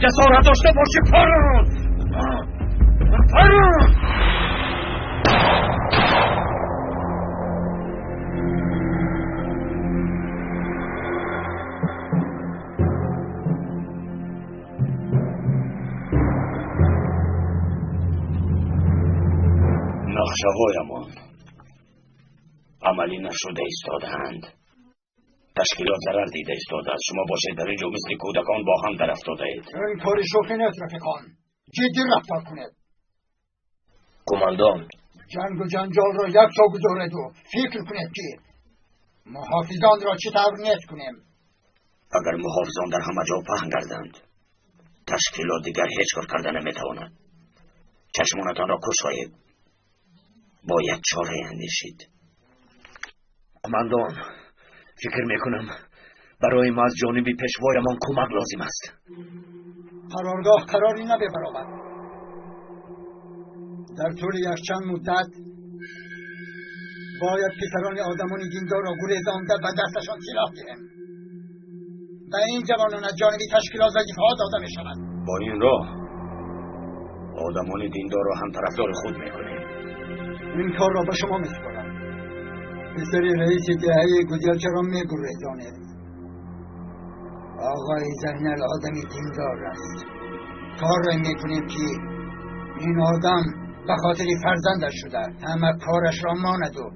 Ҷасорат дошта бошӣ, парон! Парон! Нақшаҳоямон амалӣ нашуда истодаанд. Ташкилот зарар дида истодааст. Шумо бошед дар ин ҷо мисли кӯдакон бо ҳам дар афтодаед. Ин кори шӯхӣ нест, рафиқон. Ҷиддӣ рафтор кунед. Қумандон, ҷангу ҷанҷолро як ҷо гузореду фикр кунед, ки муҳофизонро чӣ тавр нест кунем. Агар муҳофизон дар ҳама ҷо паҳн гарданд, ташкилот дигар ҳеҷ кор карда наметавонад. Чашмонатонро кушоед. Бояд чорае андешид. Қумандон, фикр мекунам барои мо аз ҷониби пешвоямон кӯмак лозим аст. Қароргоҳ қароре набебаромад. Дар тӯли якчанд муддат бояд писарони одамони диндорро гурезонда ба дасташон силоҳ диҳем. Ба ин ҷавонон аз ҷониби ташкилот вазифаҳо дода мешавад. Бо ин роҳ одамони диндорро ҳам тарафдори худ мекунем. Ин корро ба шумо месупорам. Писари раиси деҳаи Гузелчаро мегурезонед. Оғои Зайнал одами диндор аст. Корро мекунем, ки ин одам ба хотири фарзандаш шуда ҳама корашро монаду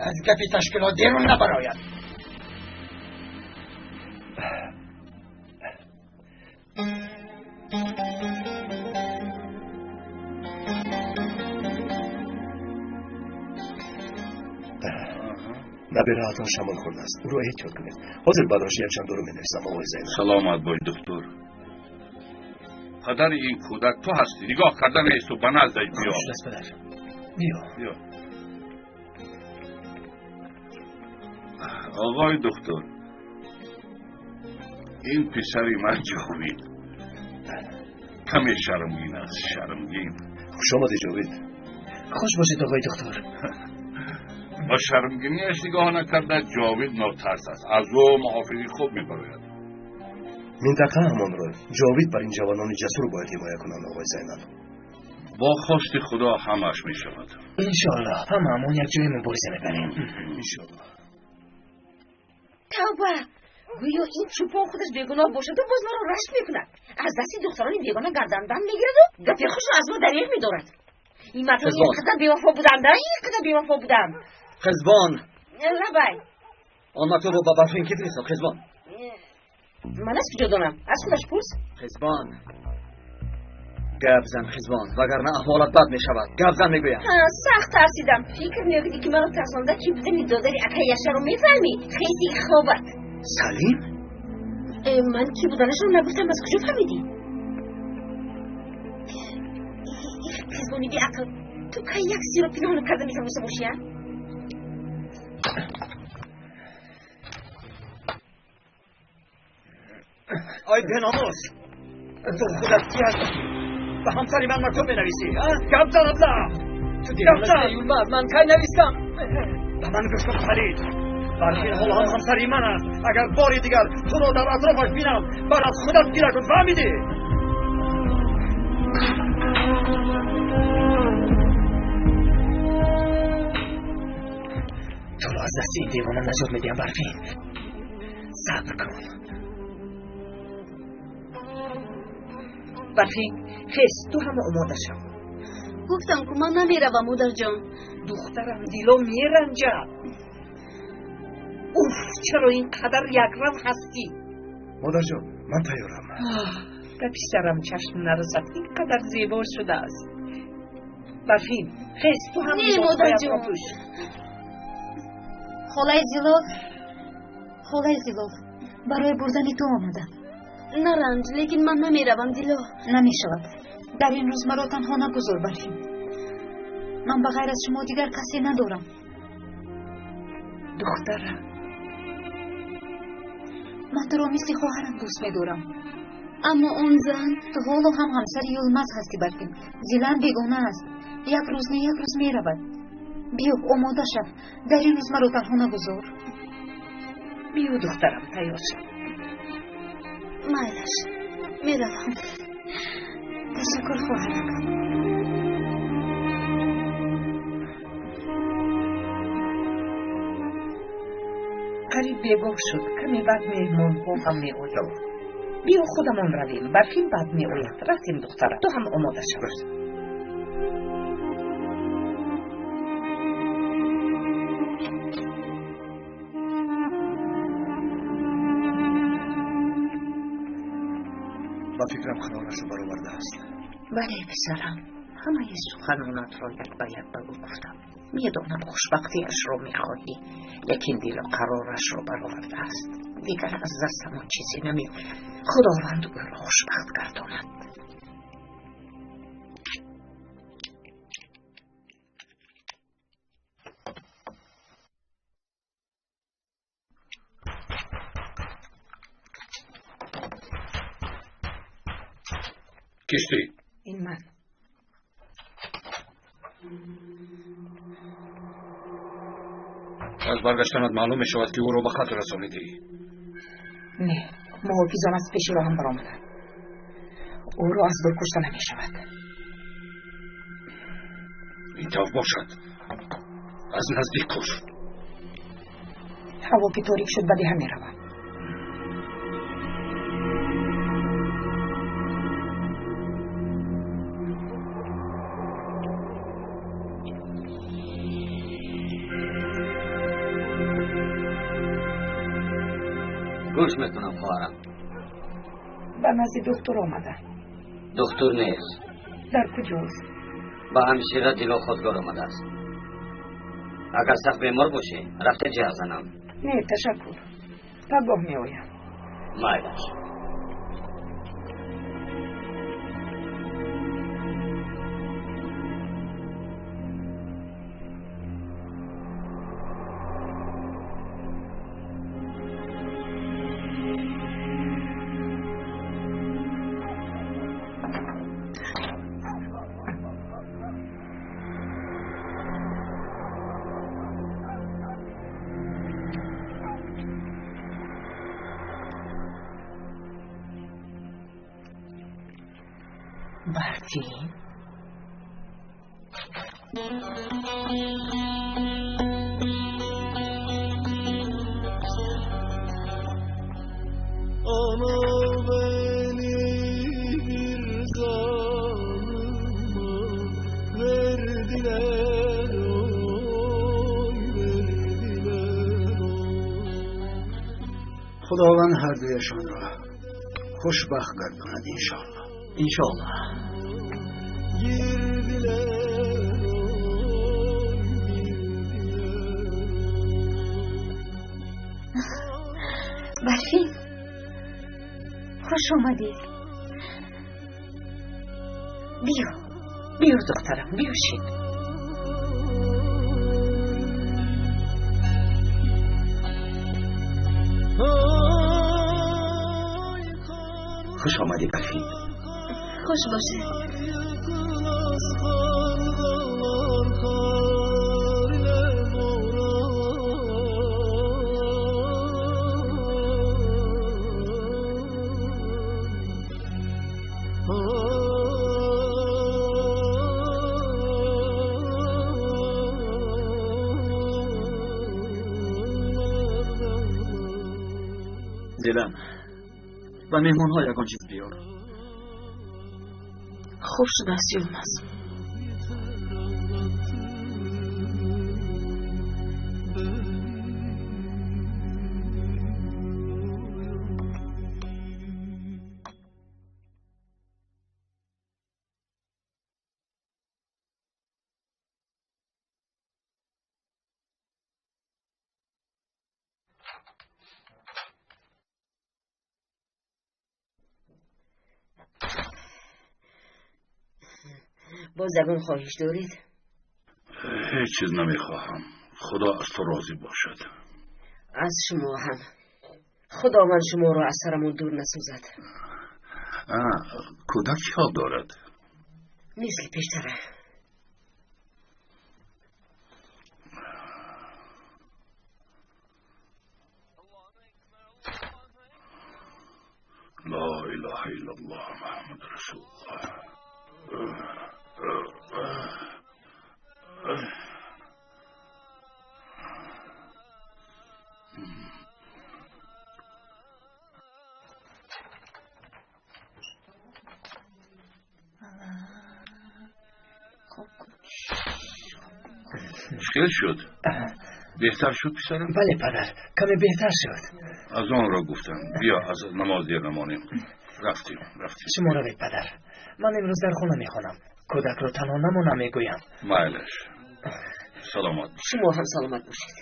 аз гапи ташкилот берун набарояд. Набираатон шамол хӯрдааст. Ӯро эҳтиёт кунед. Ҳозир барош якчанд дору менависам, оғои Зайнал. Саломат бош, духтур. Падари ин кӯдак ту ҳастӣ. Нигоҳ карда неисту ба наздаш биё. Хуш аст, падар. Биё. Биё. Оғои духтур, ин писари ман Ҷовид. Каме шармгин аст, шармгин. Хуш омадӣ, Ҷовид. Хуш бошед, оғои духтур. Ба шармгиниаш нигоҳ накарда, Ҷовид нотарс аст. Аз ӯ муҳофизи хуб мебарояд. Минтақа ҳамонро Ҷовид бар ин ҷавонони ҷасур бояд ҳимоя кунанд, оғои Зайнал. Бо хости Худо ҳамааш мешавад. Иншоаллоҳ ҳамаамон як ҷое мубориза мебарем. Иншоаллоҳ. Тавба! Гӯё ин чӯпон худаш бегуноҳ бошаду боз маро рашк мекунад. Аз дасти духтарони бегона гарданбанд мегираду гапи хушро аз мо дареғ медорад. Ин мардон ин қадар бевафо буданд, ин қадар бевафо буданд. Хизбон! Лабай! Он мактубро ба Барфин ки фиристод, Хизбон? Ман аз куҷо донам? Аз худаш пурс. Хизбон! Гап зан, Хизбон, вагарна аҳволат бад мешавад. Гап зан, мегӯям. Сахт тарсидам. Фикр мекунӣ, ки маро тарсонда ки будани додари акай Яшарро мефаҳмӣ? Хеси хобат. Салим? Ман ки буданашро нагуфтам, аз куҷо фаҳмидӣ? Хизбони беақл, ту кай як сирро пинҳон карда метавониста бошӣ, а? Ай беномус! Ту худат ки ҳастӣ? Ба ҳамсари ман мактуб менависӣ, а? Гап зан, абла! Ту девона Юлмаз, ман кай навистам? Ба ман гӯш кун, Халид. Барфин ҳоло ҳам ҳамсари ман аст. Агар бори дигар туро дар атрофаш бинам, бар аз худат гира кун, фаҳмидӣ? Туро аз дасти ин девона наҷот медиҳам, Барфин. Сабр кун. Барфин, хез, ту ҳама омода шав. Гуфтам, ку ман намеравам, модарҷон. Духтарам, дило меранҷад. Уф, чаро ин қадар якрав ҳастӣ? Модарҷон, ман тайёрам. Ба писарам чашм нарасад, ин қадар зебо шудааст. Барфин, хез, ту ҳам Не, модарҷон. пӯш. Холаи Зилов, холаи Зилов, барои бурдани ту омадам. Наранҷ, лекин ман намеравам, Дило. Намешавад. Дар ин рӯз маро танҳо нагузор, Барфин. Ман ба ғайр аз шумо дигар касе надорам. Духтарам, ман туро мисли хоҳарам дӯст медорам. Аммо он зан. Ту ҳоло ҳам ҳамсари Юлмаз ҳастӣ, Барфин. Зилан бегона аст. Як рӯз не, як рӯз меравад. Биё, омода шав. Дар ин рӯз маро танҳо нагузор. Биё, духтарам, тайёр шав. Майлаш. Меравам. Ташаккур, хоҳаракам. Қариб бегоҳ шуд. Каме баъд меҳмонҳо ҳам меоянд. Биё худамон равем. Барфин баъд меояд. Рафтем, духтара. Ту ҳам омода шав. Ба фикрам қарорашро баровардааст. Бале, писарам, ҳамаи суханонатро як ба як ба ӯ гуфтам. Медонам, хушбахтиашро мехоҳӣ, лекин дило қарорашро баровардааст. Дигар аз дастамон чизе намеояд. Худованд ӯро хушбахт гардонад. Киштӣ? Ин ман. Аз баргаштанат маълум мешавад, ки ӯро ба қатл расонидӣ. Не, муҳофизон аз пеши роҳам баромаданд. Ӯро аз дур кушта намешавад. Ин тавр бошад, аз наздик куш. Ҳаво ки торик шуд, ба деҳа меравам. Гӯш мекунам, хоҳарам. Ба назди духтур омада. Духтур нест. Дар куҷост? Ба ҳамшира Дило хостгор омадааст. Агар сахт бемор бошӣ, рафта ҷиҳ занам. Не, ташаккур. Пагоҳ меоям. Майлаш. Барфин? Ana beni bir zalıma verdiler, oy verdiler, oy. Худованд ҳар дуяшонро хушбахт гардонад, иншоаллоҳ. Иншоаллоҳ. Girdiler, oy girdiler. Барфин, хуш омадед. Биё, биё, духтарам, биё шин. Хуш омадӣ, Барфин. Хуш бошед. Yıkılaz kargalar kar ile boran. Дилам, ба меҳмонҳо ягон чиз биёр. Хуб шудааст, Юлмаз. Боз ягон хоҳиш доред? Ҳеҷ чиз намехоҳам. Худо аз ту розӣ бошад. Аз шумо ҳам. Худованд шуморо аз сарамон дур насозад. Кӯдак чӣ ҳол дорад? Мисли пештара. Ла илаҳа Иллаллоҳ Муҳаммад Расулуллоҳ. Чӣ шуд? Беҳтар шуд писарам? Бале падар, каме беҳтар шуд. Аз онро гуфтам. Биё аз намоз дер намонем. Рафтем, рафтем. Шумо равед падар. Ман имрӯз дар хона мехонам. Кӯдакро танҳо намонам мегӯям. Майлаш. Саломат. Шумо ҳам саломат бошед.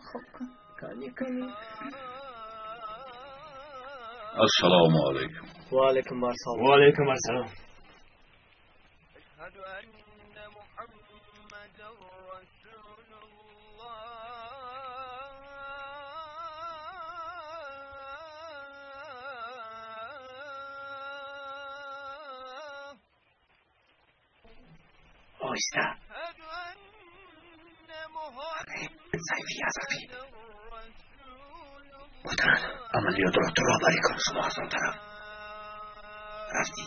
Хоб кун. Кани кани. Ассалому алайкум. Ва алайкум ассалом. Ва алайкум ассалом. Оҳиста. Сайфи азақӣ. Муҳтарам, амалиётро ту роҳбарӣ кун, шумо аз он тараф. Рафтӣ.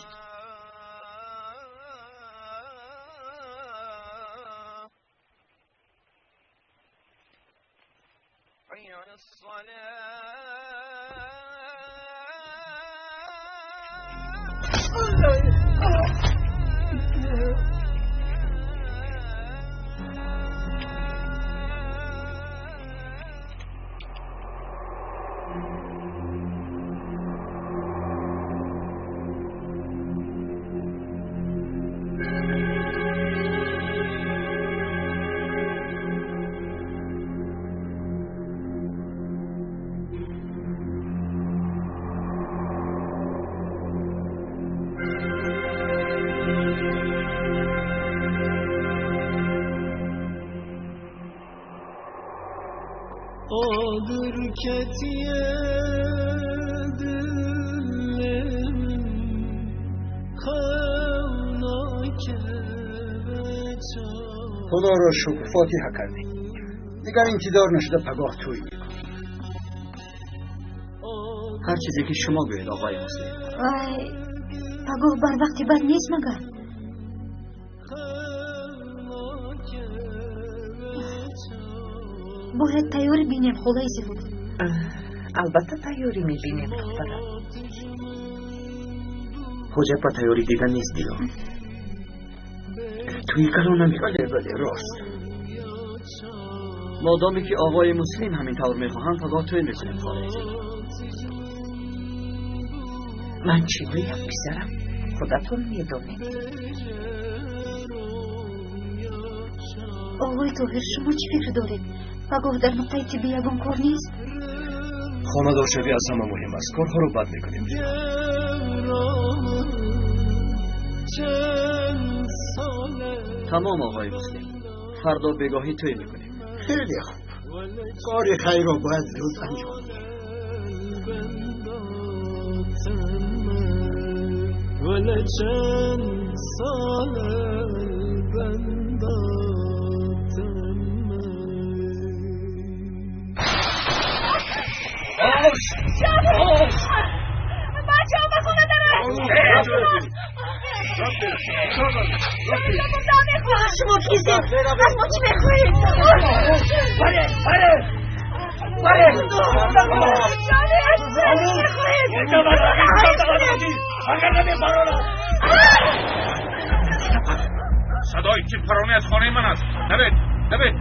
قادر کتیه دلم خدا را شکر فاتحه کردیم. دیگر انتظار نشده پگاه توی میکنیم. هر چیزی که شما گویید آقای مسلم. وای پگاه بر وقتی بد نیست مگر؟ Бояд тайёрӣ бинем холаи Зилол. Албатта тайёрӣ мебинем духтарам. Ҳоҷат ба тайёрӣ дидан нест Дило. Тӯи калон намекунем. Бале, бале, рост. Модоме ки оғои муслим ҳамин тавр мехоҳанд, пагоҳ тӯй мекунем холаи Зилол. Ман чӣ гӯям писарам? Худатон медонед. Оғои Тоҳир, шумо чӣ фикр доред? Пагоҳ дар нуқтаи тиббӣ ягон кор нест? Хонадоршавӣ аз ҳама муҳим аст. Корҳоро бад мекунем. Тамом оғои муслим. Фардо бегоҳӣ тӯй мекунем. Хеле хуб. Кори хайрро бояд зуд анҷом. بچه به خونه دارن. شما کیستید؟ از ما چی میخواهید؟ بله بله بله. صدای تیرپرانی از خانه من است. نوید نوید.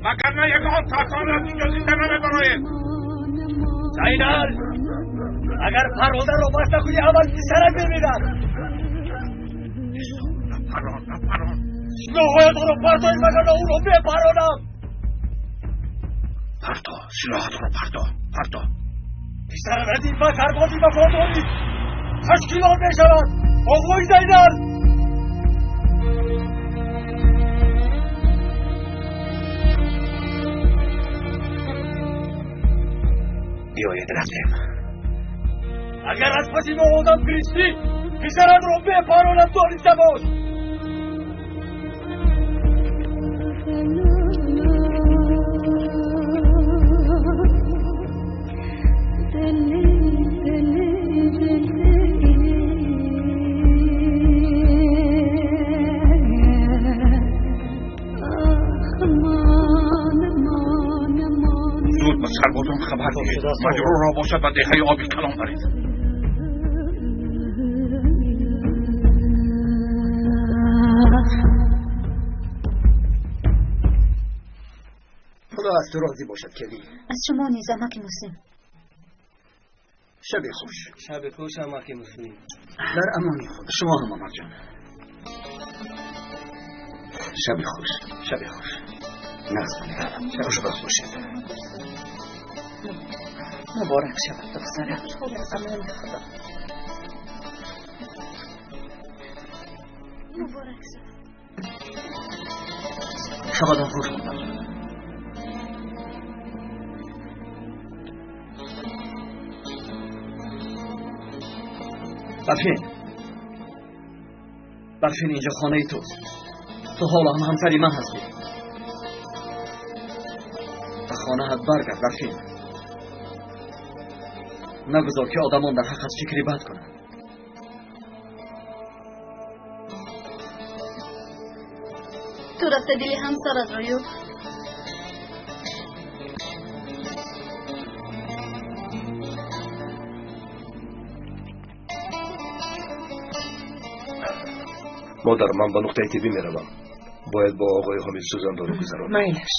وگرنه یگان تاتان از اینجا زنده نمیبرایید. زینال، اگر پرونده رو باز نکنی اول پسرت میمیرم. نپران نپران. Силоҳҳоятонро партоед, вагарна ӯро мепаронам. Парто, силоҳатонро парто, парто. Писарат аз ин ба сарбози вафодорӣ ташкилот мешавад. Оғои Зайнал! Биёед рафтем. Агар аз паси мо одам фиристӣ, писаратро мепаронам, дониста бош. Зуд ба сарбозон хабар диҳед, маҷрӯҳро бошад ба деҳаи оби калон баред. Худо аз ту розӣ бошад, келин. Аз шумо низ, амаки Муслим. Шаби хуш. Шаби хуш, амаки Муслим. Дар амони Худо. Шумо ҳам, амакҷон. Шаби хуш. Шаби хуш. Нағз бинед. Хушбахт бошед. Муборак шавад, духтарам. Амони Худо. Муборак шавад. Шабатон хуш, модарҷон. Барфин, Барфин, инҷо хонаи туст. Ту ҳоло ҳам ҳамсари ман ҳастӣ. Ба хонаат баргард, Барфин. Нагузор ки одамон дар ҳаққат фикри бад кунанд. Ту рафта дили ҳамсаратро ёб. Модар, ман ба нуқтаи тиббӣ меравам. Бояд бо оғои Ҳомид сӯзандору гузаронам. Майлаш.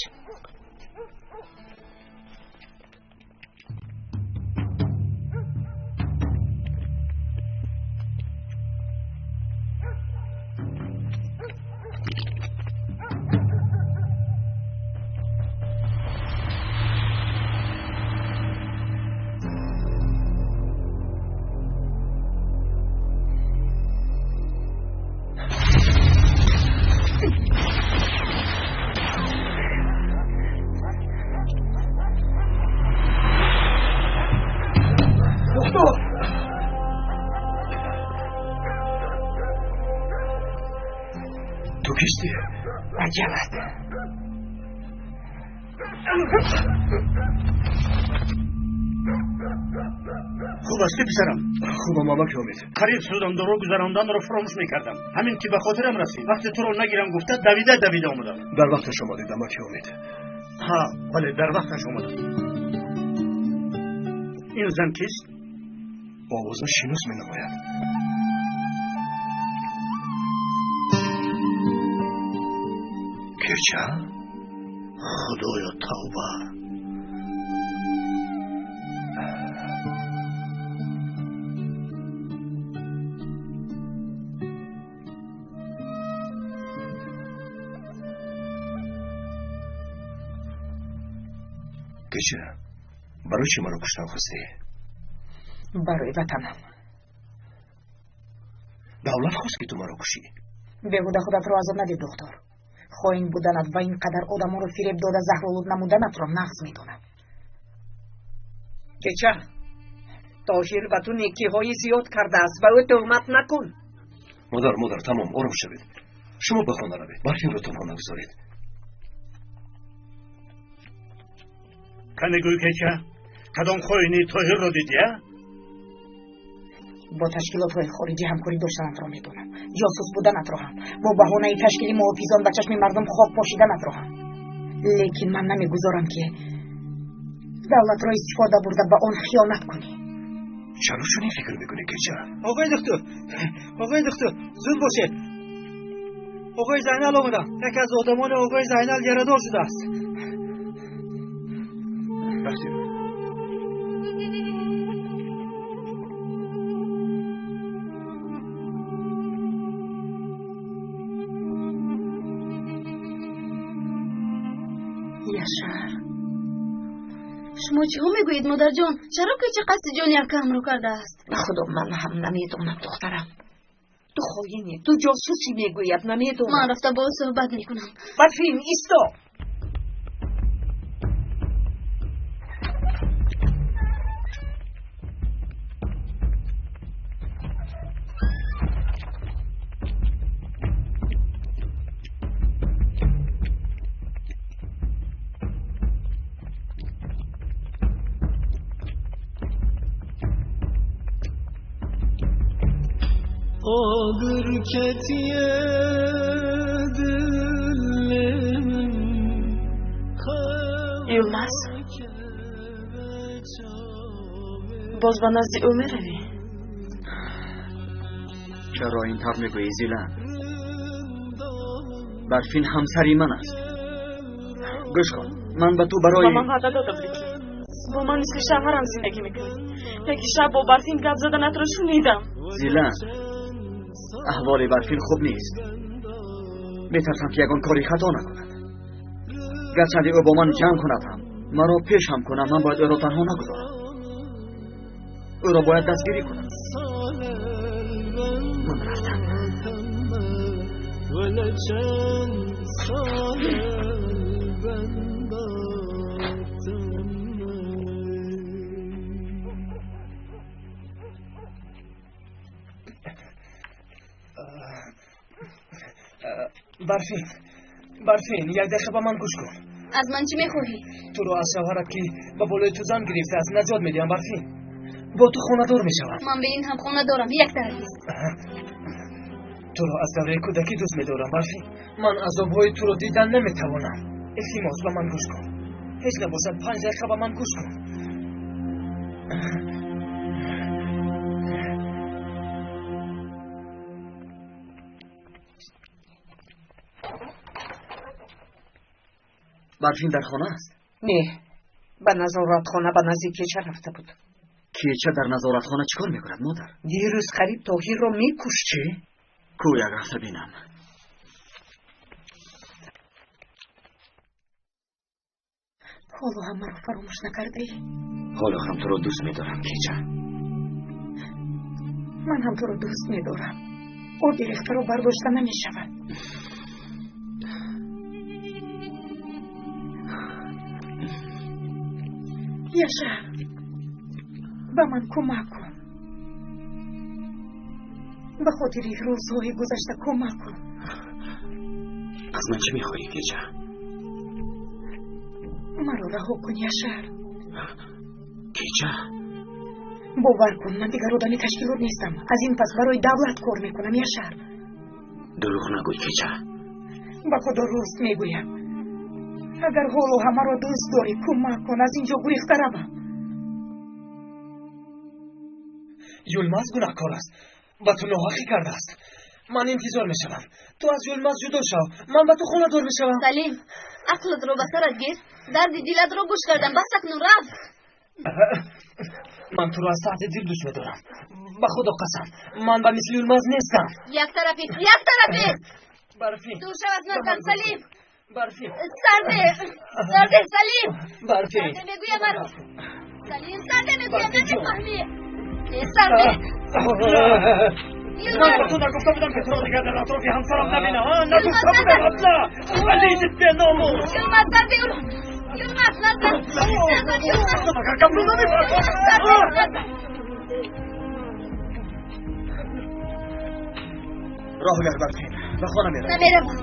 Ту кистӣ? Аҷалат. Хуб астӣ, писарам? Хубам, амаки Ҳомид. Қариб сӯзандору гузаронданро фаромӯш мекардам. Ҳамин ки ба хотирам расид, вақте туро нагирам гуфта, давида давида омадам. Дар вақташ омадед, амаки Ҳомид. Ҳа, бале, дар вақташ омадам. Ин зан кист? Овозаш шинос менамояд. Кеча? Худоё, тавба! Кеча, барои чӣ маро куштан хостӣ? Барои ватанам. Давлат хост ки ту маро кушӣ. Беҳуда худатро азоб надеҳ, духтур. Хоин буданат ва ин қадар одамонро фиреб дода заҳролуд намуданатро нағз медонам. Кеча, Тоҳир ба ту некиҳои зиёд кардааст, ба ӯ тӯҳмат накун. Модар, модар, тамом, ором шавед. Шумо ба хона равед, Барфинро танҳо нагузоред. Кане гӯй, Кеча, кадом хоини Тоҳирро дидӣ, а? Бо ташкилотҳои хориҷӣ ҳамкорӣ доштанатро медонам, ҷосус буданатро ҳам, бо баҳонаи ташкили муҳофизон ба чашми мардум хок пошиданатро ҳам. Лекин ман намегузорам ки давлатро истифода бурда ба он хиёнат кунӣ. Чаро чунин фикр мекунӣ, Кеча? Оғои духтур, оғои духтур, зуд бошед. Оғои Зайнал омадам. Яке аз одамони оғои Зайнал ярадор шудааст. Рафтем. Шумо чиҳо мегӯед, модарҷон? Чаро Кеча қасди ҷони акаамро кардааст? Ба худо, ман ҳам намедонам, духтарам. Ту хоине, ту ҷосусӣ мегӯяд, намедонам. Ман рафта бо ӯ суҳбат мекунам. Барфин, исто! Юлмаз, боз ба назди ӯ меравӣ? Чаро ин тавр мегӯӣ, Зилан? Барфин ҳамсари ман аст. Гӯш кун, ман ба ту барои ба ман ваъда дода будӣ, ки бо ман мисли шавҳарам зиндагӣ мекунӣ. Яки шаб бо Барфин гап заданатро шунидам. Зилан, аҳволи Барфин хуб нест. Метарсам, ки ягон кори хато накунад. Гарчанде ӯ бо ман ҷанг кунад ҳам, маро пеш ҳам кунад, ман бояд ӯро танҳо нагузорам. Ӯро бояд дастгирӣ кунам. Ман рафтам. Барфин, Барфин, як дақиқа ба ман гӯш кун. Аз ман чӣ мехоҳӣ? Туро аз шавҳарат, ки ба болои ту зан гирифтааст, наҷот медиҳам, Барфин. Бо ту хонадор мешавам. Ман бе ин ҳам хона дорам, як тарафист. Туро аз давраи кӯдакӣ дӯст медорам, Барфин. Ман азобҳои туро дидан наметавонам. Илтимос, ба ман гӯш кун. Ҳеҷ набошад, 5 дақиқа ба ман гӯш кун. Барфин дар хона аст? Не, ба назоратхона ба назди Кеча рафта буд. Кеча дар назоратхона чӣ кор мекунад, модар? Дирӯз қариб Тоҳирро мекушт. Чӣ? Ку як рафта бинам. Ҳоло ҳам маро фаромӯш накардаӣ? Ҳоло ҳам туро дӯст медорам, Кеча. Ман ҳам туро дӯст медорам. Оби рехтаро бардошта намешавад. Яшар, ба ман кӯмак кун. Ба хотири рӯзҳои гузашта кӯмак кун. Аз ман чӣ мехоҳӣ, Кеча? Маро раҳо кун, Яшар. Кеча, бовар кун, ман дигар одами ташкилот нестам. Аз ин пас барои давлат кор мекунам, Яшар. Дурӯғ нагӯй, Кеча. Ба худо рост мегӯям. Агар ҳоло ҳамаро дӯст дорӣ, кӯмак кун, аз ин ҷо гурехта равам. Юлмаз гунаҳкор аст, ба ту ноҳақӣ кардааст. Ман интизор мешавам. Ту аз Юлмаз ҷудо шав, ман ба ту хонадор мешавам. Салим, ақлатро ба сарат гир. Дарди дилатро гӯш кардам, бас акнун рав. Ман туро аз таҳти дил дӯст медорам. Ба худо қасам, ман ба мисли Юлмаз нестам. Як тарафист, як тарафист. Барфин, дур шав аз наздам, Салим. Барфин, сарде, сарде, Салим. Барфин, сарде мегӯям маро. Салим, сарде мегӯям, намефаҳмӣ. Сарде. Ман ба ту нагуфта будам, ки туро дигар дар атрофи ҳамсарам набинам, нагуфта будам. Абла, валиди беномус. Юлмаз, сарде ӯро. Юлмаз, назар, назар, Юлмаз. Магар гапро намефаҳмӣ? Сарде, назар. Роҳ гар, Барфин, ба хона меравам. Намеравам,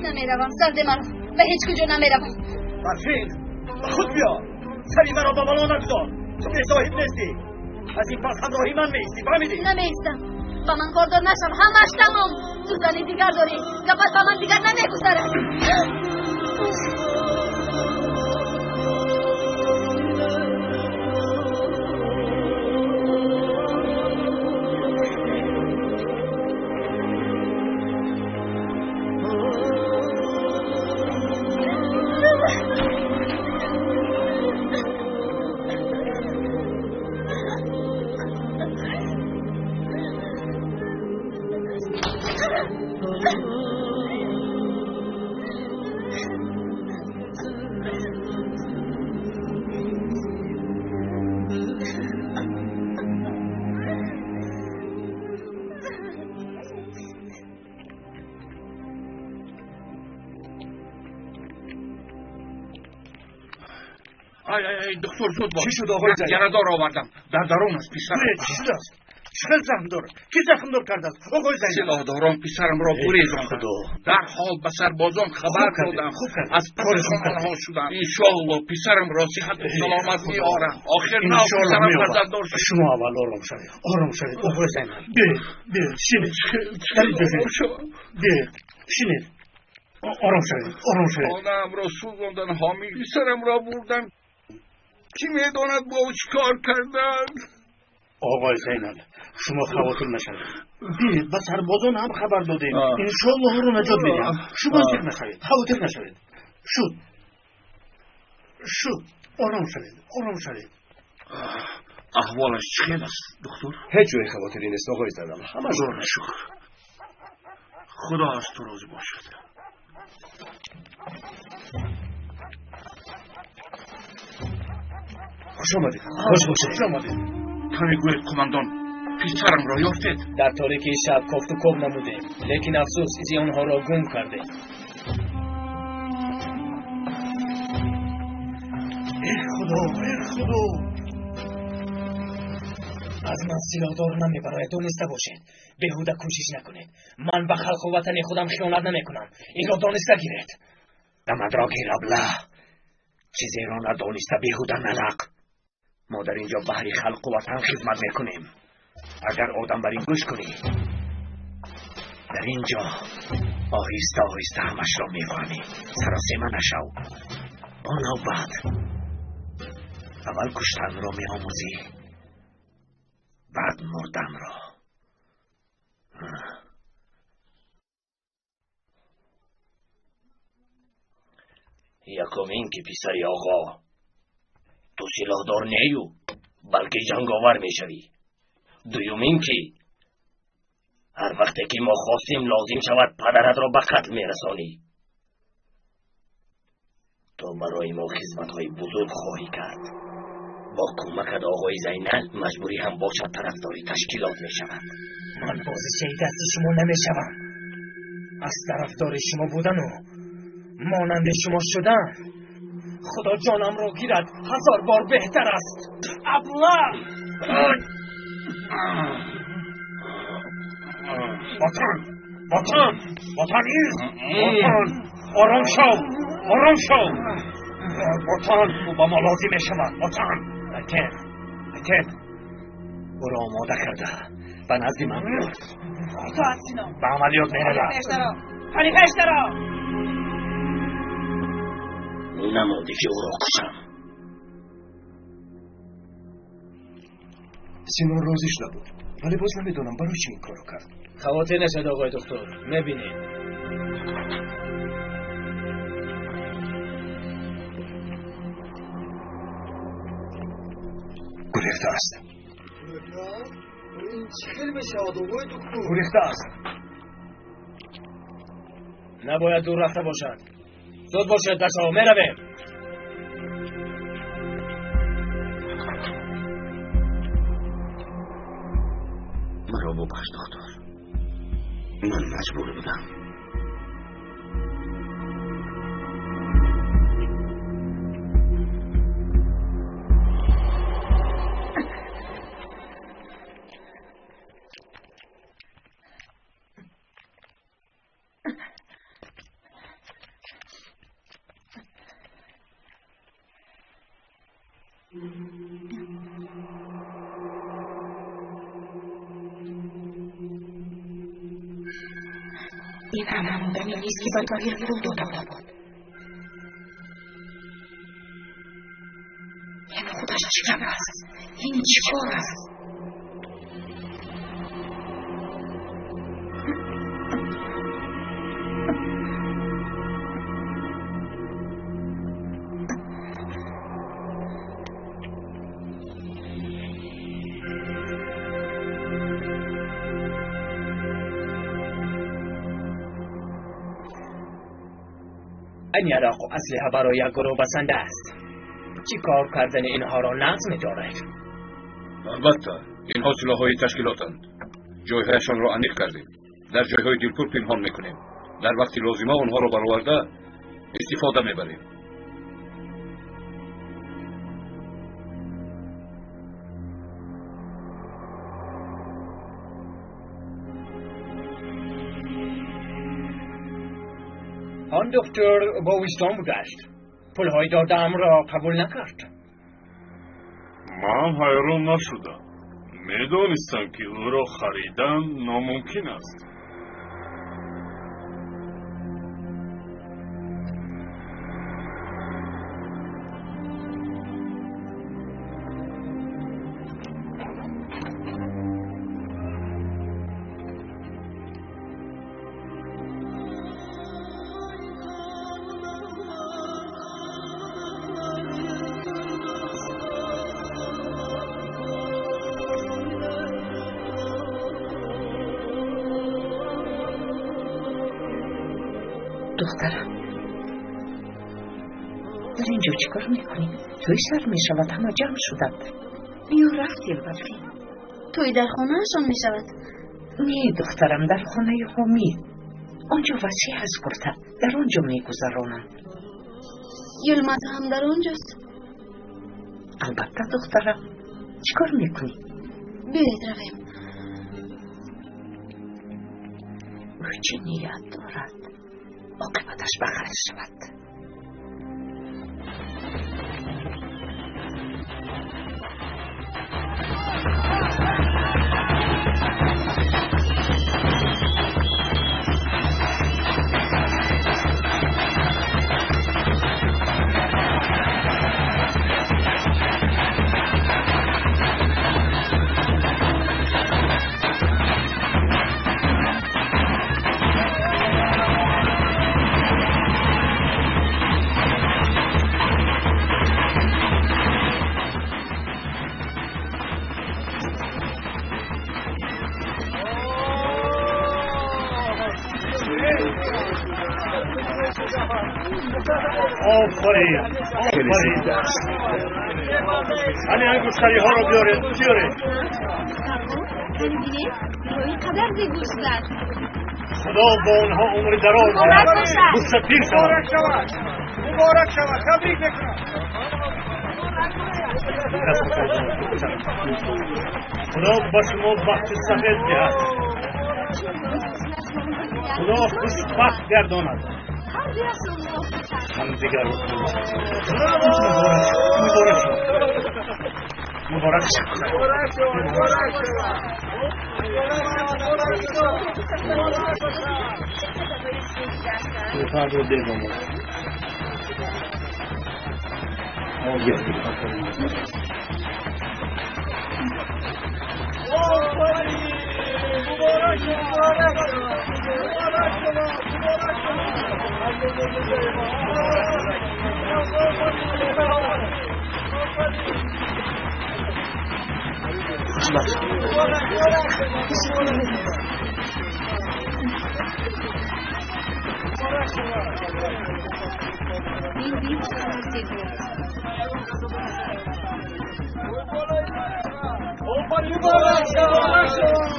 намеравам, сарде маро, ба ҳеҷ куҷо намеравам. Барфин, ба худ биё. Сари маро ба бало нагузор. Ту бесоҳиб нестӣ. Аз ин пас ҳамроҳи ман меистӣ, фаҳмидӣ? Намеистам. Ба ман кордор нашав, ҳамаш тамом. Ту зани дигар дорӣ, гапат ба ман дигар намегузарад. Ай ай ай, доктор, зуд бош. Чӣ шуд, оғои Зайнал? Ярадор овардам. Дар дарун аст писарам. Чӣ шудааст? Чӣ хел захм дорад? Кӣ захмдор кардааст? Оғои Зайнал. Силоҳдорон писарамро гурезонданд. Дарҳол ба сарбозон хабар додам. Аз пасашон онҳо шудам. Иншоалло писарамро сиҳату саломат меорам. Охир нав писарам фарзанддор шуд. Шумо аввал ором шавед. Ором шавед, оғои Зайнал. Биёед, биёед, шинед. Биёед, шинед. Ором шавед, ором шавед. Хонаамро сӯзонданд, ҳомил писарамро бурданд. Кӣ медонад бо ӯ чӣ кор карданд? Оғои Зайнал, шумо хавотир нашавед. Бинед, ба сарбозон ҳам хабар додем. Иншоалло ӯро наҷот медиҳам. Шумо зиқ нашавед, хавотир нашавед. Шуд, шуд, ором шавед, ором шавед. Аҳволаш чӣ хел аст, доктор? Ҳеҷ ҷои хавотирӣ нест, оғои Зайнал. Ҳама Худоро шукр. Худо аз ту розӣ бошад. Хуш омадед. Хуш бошед. Хуш омадед. Каме гӯед, қумандон, писарамро ёфтед? Дар торикии шаб кофту коб намудем, лекин афсӯс, изи онҳоро гум кардем. Эй Худо, эй Худо! Аз ман силоҳдор намебарояд, дониста бошед. Беҳуда кӯшиш накунед. Ман ба халқу ватани худам хиёнат намекунам. Инро дониста гиред. Дамадро гир, абла. Чизеро надониста беҳуда налақ. Мо дар инҷо баҳри халқу ватан хизмат мекунем. Агар одам бар ин гӯш кунӣ, дар ин ҷо оҳиста оҳиста ҳамашро мефаҳмӣ. Саросема нашав. Бо навбат аввал куштанро меомӯзӣ, баъд мурданро. Якум ин ки писари оғо, ту силоҳдор нею, балки ҷанговар мешавӣ. Дуюм ин ки ҳар вақте ки мо хостем лозим шавад, падаратро ба қатл мерасонӣ. Ту барои мо хизматҳои бузург хоҳӣ кард. Бо кӯмакат оғои Зайнал маҷбурӣ ҳам бошад тарафдори ташкилот мешавад. Ман бозичаи дасти шумо намешавам. Аз тарафдори шумо будану монанди шумо шудан, Худо ҷонамро гирад, ҳазор бор беҳтар аст. Абла! Ватан! Ватан! Ватан из! Ватан! Ором шав! Ором шав! Ватан! Ӯ ба мо лозим мешавад. Ватан! Айтен! Айтен! Ӯро омода карда ба назди ман биёр. Ба амалиёт меравад. Қани пештаро! Намонде ки ӯро кушам. Сино розӣ шуда буд, вале боз намедонам барои чӣ ин корро кард. Хавотир нашед, оғои доктор, мебинем. Гурехта аст. Ин чӣ хел мешавад, оғои доктор? Гурехта аст. Набояд дур рафта бошад. Зуд бошед, бачаҳо, меравем. Маро бубахш, доктор. Ман маҷбур будам. Ин ҳамон одаме нест, ки ба Тоҳир пул дода буд. Ин худаш чӣ гап аст? Ин чӣ кор аст? این یراق و اسلحه برای یک گروه بسنده است. چی کار کردن اینها را نقض می‌دارد؟ албатта, инҳо силоҳҳои ташкилотанд. Ҷойҳояшонро аниқ кардем. Дар ҷойҳои дилпур пинҳон мекунем. Дар вақти лозима онҳоро бароварда истифода мебарем. Он доктор бо виҷдон будааст. Пулҳои додаамро қабул накард. Ман ҳайрон нашудам. Медонистам, ки ӯро харидан номумкин аст. Духтарам, дар инҷо чӣ кор мекунӣ? Тӯй сар мешавад, ҳама ҷамъ шуданд. Биё рафтем, Барфин. Тӯй дар хонаашон мешавад? Не, духтарам, дар хонаи Ҳомид. Он ҷо васеъ аст, гуфта, дар он ҷо мегузаронанд. Юлмаз ҳам дар он ҷост? Албатта, духтарам. Чӣ кор мекунӣ? Биёед равем. Ӯ чӣ ният дорад? Оқибаташ ба хайр шавад. آفرین، آفرین. همین انگشتری ها رو بیارید، بیارید. اینقدر زیگوش زد. خدا با آنها عمر دراز دهد. مستقیم شود. مبارک شود. تبریک میکنم. خدا با شما بخت سفید دهد. خدا خوشبخت گرداند. همدیگر رو مبارک شد. مبارک شد. مبارک شد. فردا دیوم. مبارک مبارک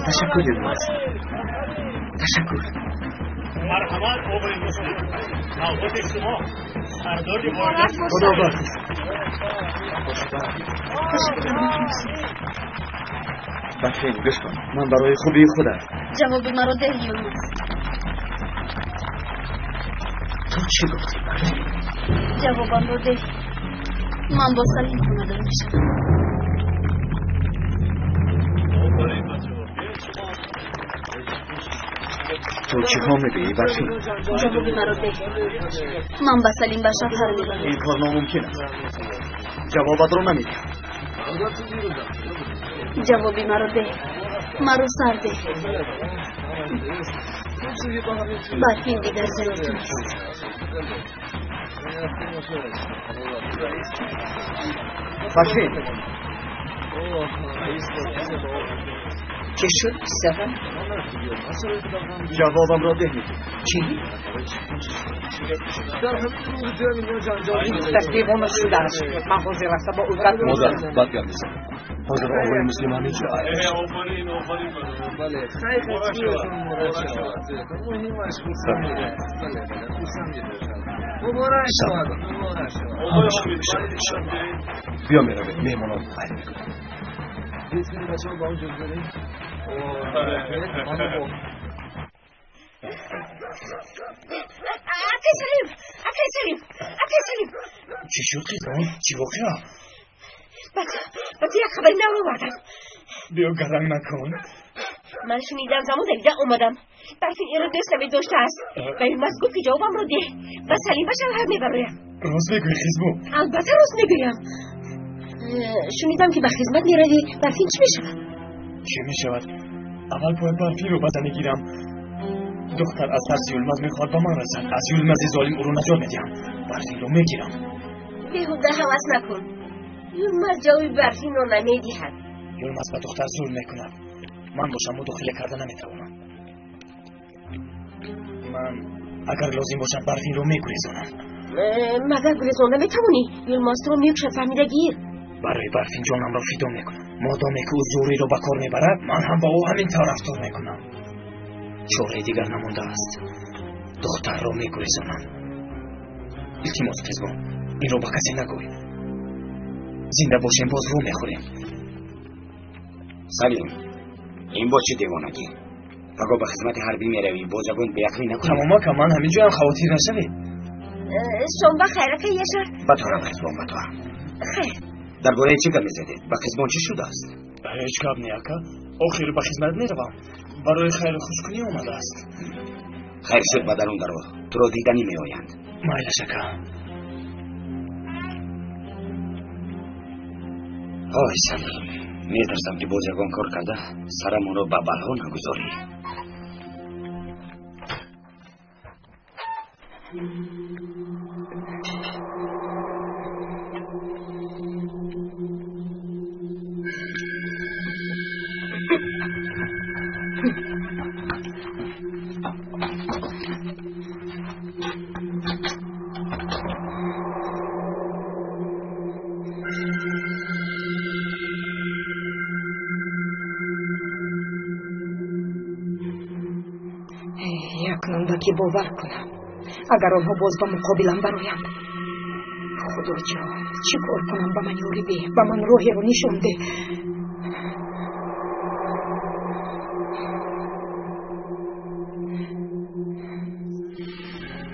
Ташаккур, Юлмаз. Ташаккур. Марҳамат, оғои Муслим. Навбати шумо. Сардори оила. Худо бахт. Барфин, гӯш кун. Ман барои хубии худат. Ҷавоби маро деҳ, Юлмаз. Ту чӣ гуфтӣ, Барфин? Ҷавобамро деҳ. Ман бо Салим хонадор мешавам. Ту чиҳо мегӯӣ, Барфин? Ҷавоби маро деҳ. Ман ба Салим ба шавҳар мебарам. Ин кор номумкин аст. Ҷавобатро намедиҳам. Ҷавоби маро деҳ. Маро сар деҳ. Барфин дигар зани ту нест. Барфин! Чӣ шуд, писарам? Ҷавобамро деҳ мегӯям. Чӣ? Духтар девона шудааст. Ман ҳозир рафта бо ӯ гап Модар, бад гап мезанад. Ҳозир оғои Муслим ҳаминҷо ҳамаш хуб мешавад, иншоаллоҳ. Биё меравем, меҳмононро хайр мекунем. Писари Салим, акай Салим. Чӣ шуд, қизон? Чӣ воқеа? Ба ту як хабари нав овардам. Биё, гаранг накун. Ман шунидам, замон давида омадам. Барфин инро дӯст намедоштааст. Ба Юлмаз гуфт, ки ҷавобамро деҳ. Ба Салим ба шавҳар мебароям. Рост мегӯӣ, Хизбу? Албатта рост мегӯям. Шунидам, ки ба хизмат меравӣ. Барфин чӣ мешавад? Чӣ мешавад? Аввал бояд Барфинро ба занӣ гирам. Духтар аз тарси Юлмаз мехоҳад ба ман расад. Аз Юлмази золим ӯро наҷот медиҳам. Барфинро мегирам. Беҳуда ҳавас накун. Юлмаз ҷавоби Барфинро намедиҳад. Юлмаз ба духтар зулм мекунад. Ман бошам мудохила карда наметавонам. Ман агар лозим бошад Барфинро мегурезонам. Магар гурезонда метавонӣ? Юлмаз туро мекушад, фаҳмида гир. Барои Барфин ҷонамро фидо мекунам. Модоме ки ӯ зӯриро ба кор мебарад, ман ҳам ба ӯ ҳамин тавр рафтор мекунам. Чораи дигар намондааст. Духтарро мегурезонам. Илтимос, Қизбон, инро ба касе нагӯй. Зинда бошем, боз рӯ мехӯрем. Салим, ин боз чӣ девонагӣ? Паго ба хизмати ҳарбӣ меравӣ, боз ягон беақлӣ накунӣ. Тамом ака, ман ҳамин ҷоям, хавотир нашавед. Шом ба хайр, ака Яшар. Ба ту ҳам, Қизбон, ба ту ҳам. Хайр. Дар бораи чӣ гап мезадед? Ба Қизбон чӣ шудааст? Ҳеҷ гап не, ака. Охир ба хизмат меравам. Барои хайру хушкунӣ омадааст. Хайр шуд, ба дарун даро. Туро диданӣ меоянд. Майлаш, ака. Ой, Салим, метарсам, ки боз ягон кор карда сарамонро ба балҳо нагузорӣ. Акнун ба кӣ бовар кунам, агар онҳо боз ба муқобилам бароянд? Худоҷон, чӣ кор кунам? Ба ман ёрӣ деҳ, ба ман роҳеро нишон деҳ.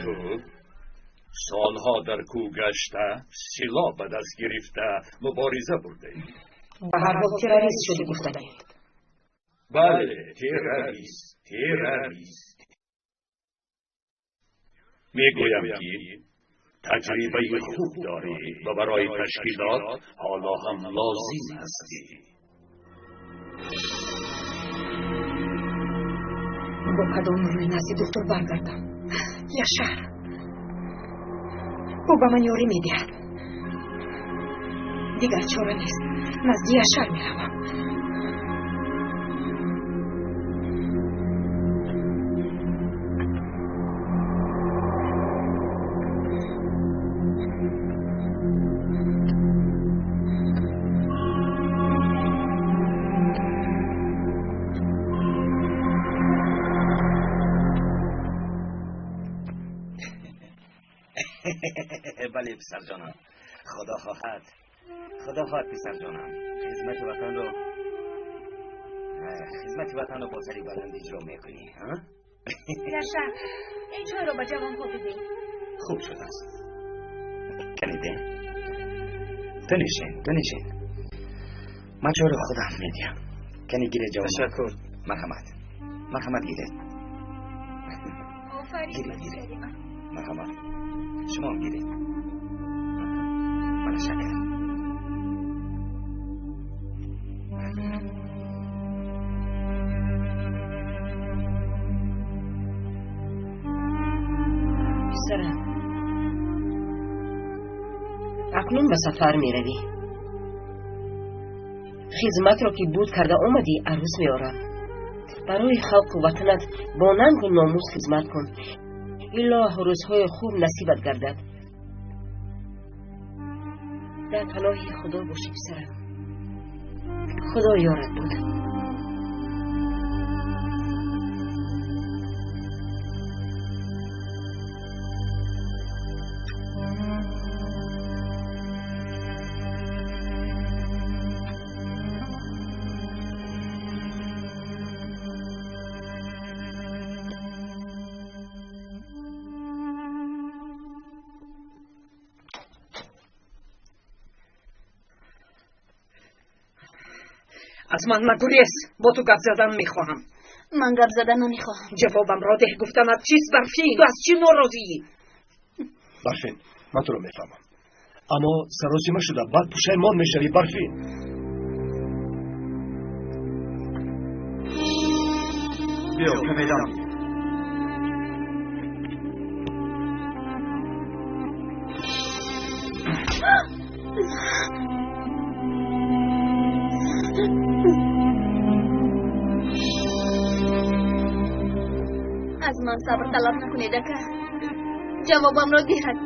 Ту солҳо дар кӯ гашта, силоҳ ба даст гирифта, мубориза бурдаӣ. Ба ҳар ҳол террорист шудӣ, гуфтанед. Бале, террорист, террорист. Мегӯям, ки таҷрибаи хуб дорӣ ва барои ташкилот ҳоло ҳам лозим ҳастӣ. Бо кадом рӯй назди доктор баргардам? Яшар, ӯ ба ман ёрӣ медиҳад. Дигар чора нест, назди Яшар меравам. Бале, писарҷонам, худо хоҳад, худо хоҳад, писарҷонам, хизмати ватанро бо сари баланд иҷро мекунӣ. Яшар, ин чойро ба ҷавонҳо бидеҳ. Хуб шудааст. Каниде, ту нишин, ту нишин. Ман чойро худам медиҳам. Кани гире, ҷавон. Ташаккур. Марҳамат, марҳамат, гиред. Гиред, гиред. Марҳамат, шумо ҳам гиред. Мана шакар. Писарам, акнун ба сафар меравӣ. Хизматро ки буд карда омадӣ, арӯз меорам. Барои халқу ватанат бо нангу номус хизмат кун. Илоҳ рӯзҳои хуб насибат гардад. Дар паноҳи Худо бошӣ, писарам. Худо ёрат буд. Аз ман нагурез, бо ту гап задан мехоҳам. Ман гап задан намехоҳам. Ҷавобамро деҳ, гуфтанат чист, Барфин? Ту аз чӣ норозиӣ? Барфин, ман туро мефаҳмам, аммо саросима шуда баъд пушаймон мешавӣ. Барфин, биё каме дам. Аз ман сабр талаб накунед, ака. Ҷавобамро диҳад.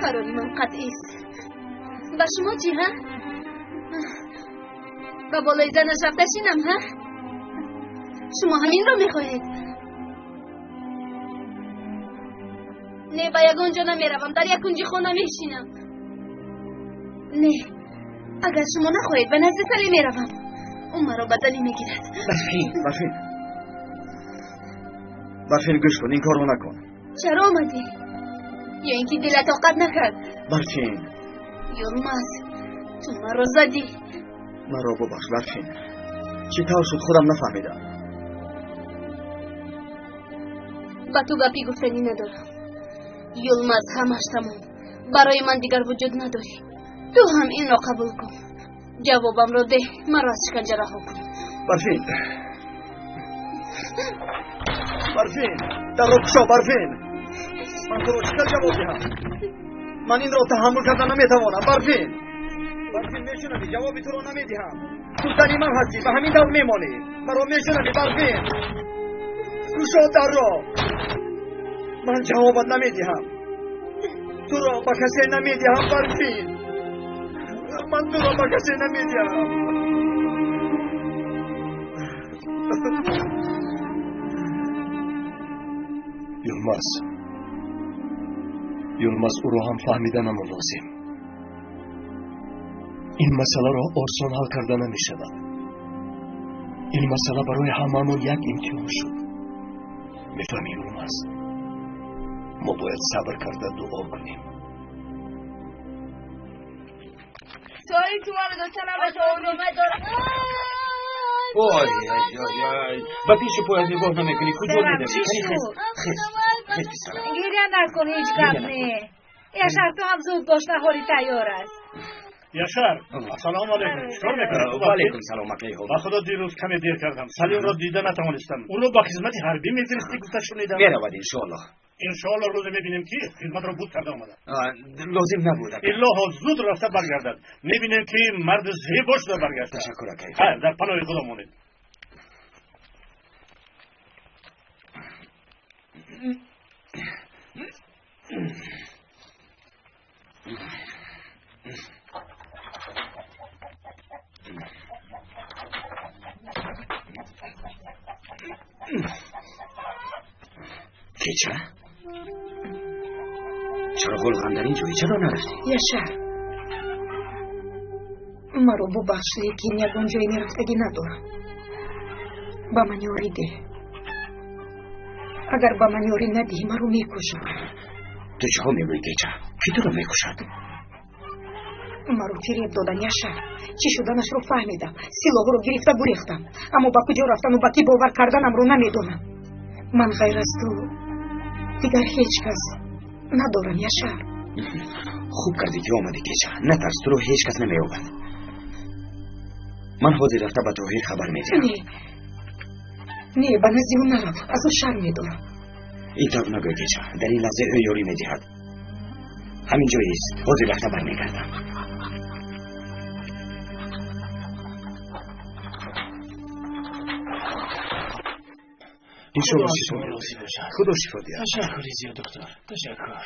Қарори ман қатъист. Ба шумо чӣ, ҳа? Ба болои занаш рафта шинам, ҳа? Шумо ҳаминро мехоҳед? Не, ба ягон ҷо намеравам, дар як кунҷи хона мешинам. Не, агар шумо нахоҳед, ба назди Салим меравам. Ӯ маро ба занӣ мегирад. Барфин, Барфин, Барфин, гӯш кун, ин корро накун. Чаро омадӣ? Ё ин ки дилат тоқат накард? Барфин. Юлмаз, ту маро задӣ. Маро бубахш, Барфин. Чӣ тавр шуд, худам нафаҳмидам. Ба ту гапи гуфтанӣ надорам. Юлмаз, ҳамаш тамом. Барои ман дигар вуҷуд надорӣ. Ту ҳам инро қабул кун. Ҷавобамро деҳ, маро аз шиканҷа раҳо кун. Барфин, Барфин, дарро кушо, Барфин. Ман туро чӣ хел ҷавоб диҳам? Ман инро таҳаммул карда наметавонам, Барфин. Барфин, мешунавӣ? Ҷавоби туро намедиҳам. Ту зани ман ҳастӣ, ба ҳамин тавр мемонӣ. Маро мешунавӣ, Барфин? Кушо дарро. Ман ҷавобат намедиҳам. Туро ба касе намедиҳам, Барфин. Ман туро ба касе намедиҳам. Юлмаз, Юлмаз, ӯро ҳам фаҳмиданам лозим. Ин масъаларо осон ҳал карда намешавад. Ин масъала барои ҳамаамон як имтиҳон шуд. Мефаҳмӣ, Юлмаз, мо бояд сабр карда дуо кунем. Ой, ой, ой, ой, ба пеши поят нигоҳ намекунӣ, куҷо медавӣ? Хез, хез, хез, писарам. Гиря накун, ҳеҷ гап не. Яшар, ту ҳам зуд бош, наҳори тайёр аст. Яшар, ассалому алайкум. Чикор мекунӣ? Ва алайкум салом, акайҳо. Ба худо дирӯз каме дер кардам. Салимро дида натавонистам. Ӯро ба хизмати ҳарбӣ мефиристӣ гуфта шунидам. Меравад, иншоаллоҳ. Иншоаллоҳ рӯзе мебинем ки хизматро буд карда омада. Лозим набуд, ака. Илоҳо зуд рафта баргардад. Мебинем ки марди зебо шуда баргашта. Ташаккур, акай. Хайр, дар паноҳи худо монед. Кеча? Чаро ғулған дар ин ҷой? Чаро нарафтӣ? Яшар, маро бубахш, лекин ягон ҷои мерафтагӣ надорам. Ба ман ёрӣ деҳ. Агар ба ман ёрӣ надиҳӣ, маро мекушанд. Ту чиҳо мегӯӣ, Кеча? Кӣ туро мекушад? Маро фиреб додан, Яшар. Чӣ шуданашро фаҳмидам. Силоҳро гирифта гурехтам, аммо ба куҷо рафтану ба кӣ бовар карданамро намедонам. Ман ғайр аз ту дигар ҳеҷ кас надорам, Яшар. Хуб кардӣ ки омадӣ, Кеча. Натарс, туро ҳеҷ кас намеёбад. Ман ҳозир рафта ба Тоҳир хабар медиҳам. Не, не, ба назди ӯ нарав, аз ӯ шарм медорам. Ин тавр нагӯй, Кеча. Дар ин лаҳза ӯ ёрӣ медиҳад. Ҳамин ҷоист, ҳозир рафта бармегардам. Иншоаллоҳ шифо диҳад. Худо шифо диҳад. Ташаккури зиёд, доктор. Ташаккур.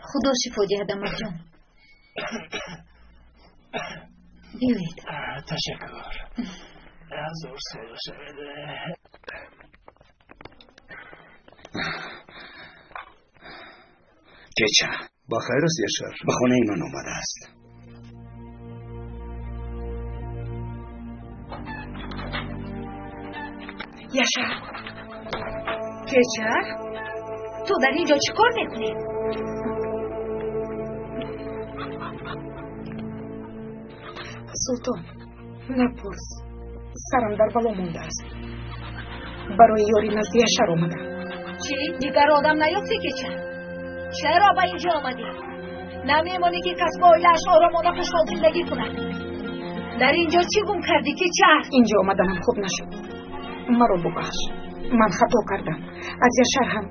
Худо шифо диҳад, амакҷон. Биёед. Ташаккур. Ҳазор сола шавед. Кеча. Ба хайр аст, Яшар? Ба хонаи ман омадааст. Яшар, Кеча, ту дар ин ҷо чӣ кор мекунӣ? Султон, напурс. Сарам дар бало мондааст. Барои ёри назди Яшар омадам. Чӣ? Дигар одам наёфтӣ кеча? Чаро ба инҷо омадӣ? Намемонӣ ки кас бо оилааш оромона хушҳол зиндагӣ кунад? Дар инҷо чӣ гум кардӣ кеча? Инҷо омаданам хуб нашуд. Маро бубахш. Ман хато кардам. Аз Яшар ҳам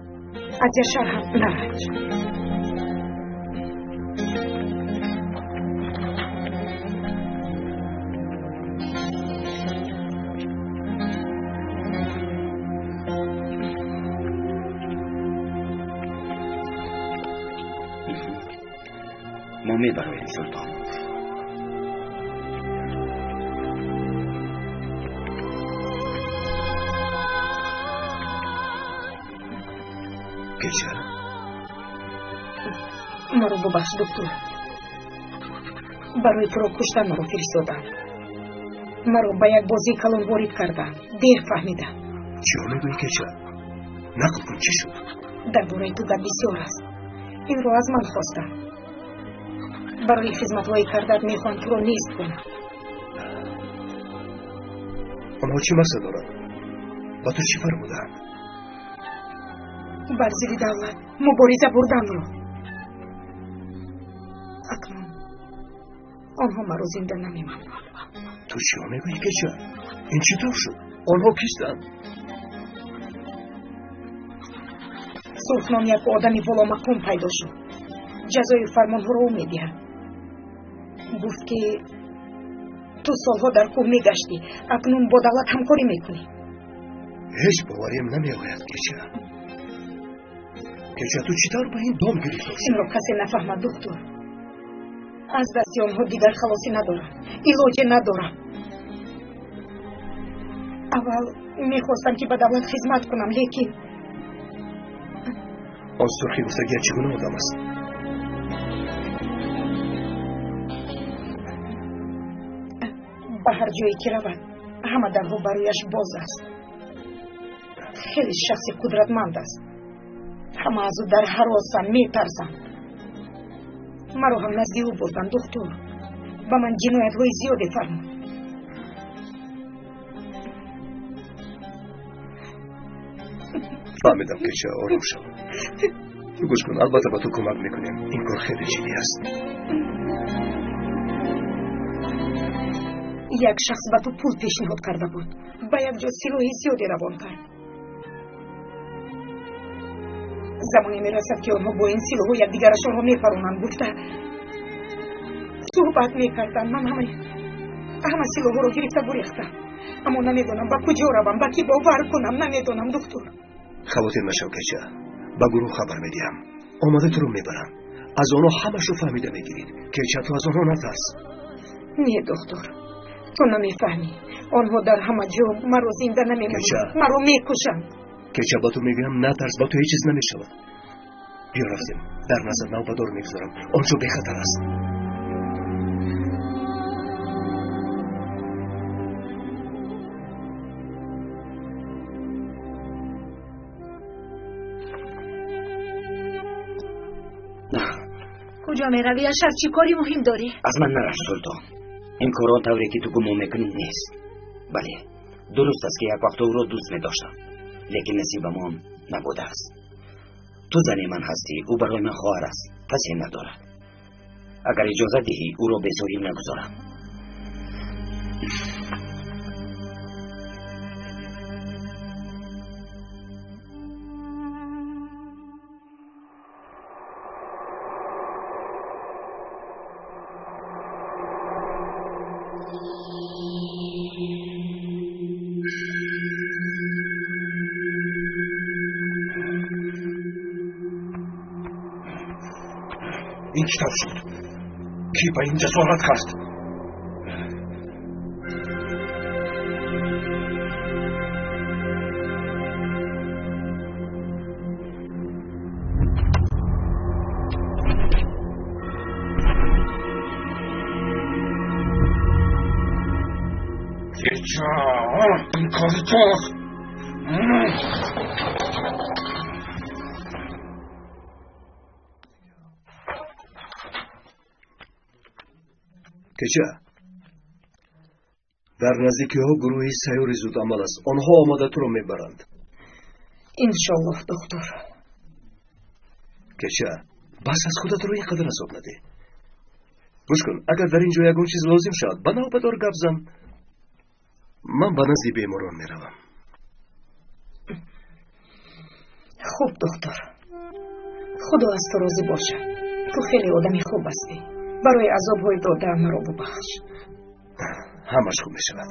наранҷ. Мо мебароем, Султон. Кеча? Маро бубахш, доктор. Барои туро куштан маро фиристоданд. Маро ба як бозии калон ворид карданд. Дер фаҳмидам. Чиро мегӯӣ, Кеча? Нақл кун, чӣ шуд? Дар бораи ту гап бисёр аст. Инро аз ман хостанд. Барои хизматҳои кардаат мехоҳанд туро нест кунанд. Онҳо чӣ мақсад доранд? Ба ту чӣ фармуданд? Бар зидди давлат мубориза бурданро. Акнун онҳо маро зинда намемонанд. Ту чиро мегӯӣ, Кеча? Ин чӣ тавр шуд? Онҳо кистанд? Сурхном як одами боломақом пайдо шуд. Ҷазои фармонҳоро ӯ медиҳад. Гуфт ки ту солҳо дар кӯҳ мегаштӣ, акнун бо давлат ҳамкорӣ мекунӣ. Ҳеҷ бовариам намеояд, Кеча. Кеча, ту чӣ тавр ба ин дом гирифтор шудӣ? Инро касе нафаҳмад, доктор. Аз дасти онҳо дигар халосӣ надорам, илоҷе надорам. Аввал мехостам ки ба давлат хизмат кунам, лекин он сурхи гуфтагият чӣ гуна одам аст? Ба ҳар ҷое ки равад, ҳама дарҳо барояш боз аст. Хеле шахси қудратманд аст. Ҳама аз ӯ дар ҳаросанд, метарсанд. Маро ҳам назди ӯ бурданд, духтур. Ба ман ҷиноятҳои зиёде фармуд. Фаҳмидам, Кеча, ором шав. Гӯш кун, албатта ба ту кӯмак мекунем. Ин кор хеле ҷиддӣ аст. Як шахс ба ту пул пешниҳод карда буд. Ба як ҷо силоҳи зиёде равон кард. Замоне мерасад ки онҳо бо ин силоҳҳо якдигарашонро мепаронанд, гуфта суҳбат мекарданд. Ман ҳама силоҳҳоро гирифта гурехтам. Аммо намедонам ба куҷо равам, ба кӣ бовар кунам, намедонам, духтур. Хавотир машав, Кеча. Ба гурӯҳ хабар медиҳам. Омада туро мебарам. Аз онҳо ҳамашро фаҳмида мегирид. Кеча, ту аз онҳо натарс. Не, духтур, ту намефаҳмӣ. Онҳо дар ҳама ҷо маро зинда намемонанд, маро мекушанд. Кеча, ба ту мегӯям, натарс, ба ту ҳеҷ чиз намешавад. Биё рафтем. Дар назар навбадор мегузорам. Он ҷо бехатар аст. Куҷо меравӣ, Яшар? Чӣ кори муҳим дорӣ? Аз ман нараш, Султон. Ин кор он тавре ки ту гумон мекунӣ нест. Бале, дуруст аст ки як вақт ӯро дӯст медоштам, лекин насибамон набудааст. Ту зани ман ҳастӣ, ӯ барои ман хоҳар аст, касе надорад. Агар иҷоза диҳӣ, ӯро бесоҳиб нагузорам. Ин чӣ тавр шуд? Кӣ ба ин ҷасорат кард? Кеча, ин кори туст. Кеча, Дар наздикиҳо гурӯҳи сайёри зудамал аст. Онҳо омада туро мебаранд. Иншоллоҳ, доктор. Кеча, бас аз худатро ин қадар азоб надеҳ. Гӯш кун, агар дар ин ҷо ягон чиз лозим шавад, ба навбатдор гап зан. Ман ба назди беморон меравам. Хуб, доктор. Худо аз ту розӣ бошад. Ту хеле одами хуб ҳастӣ. Барои азобҳои додаам маро бубахш. Ҳамаш хуб мешавад.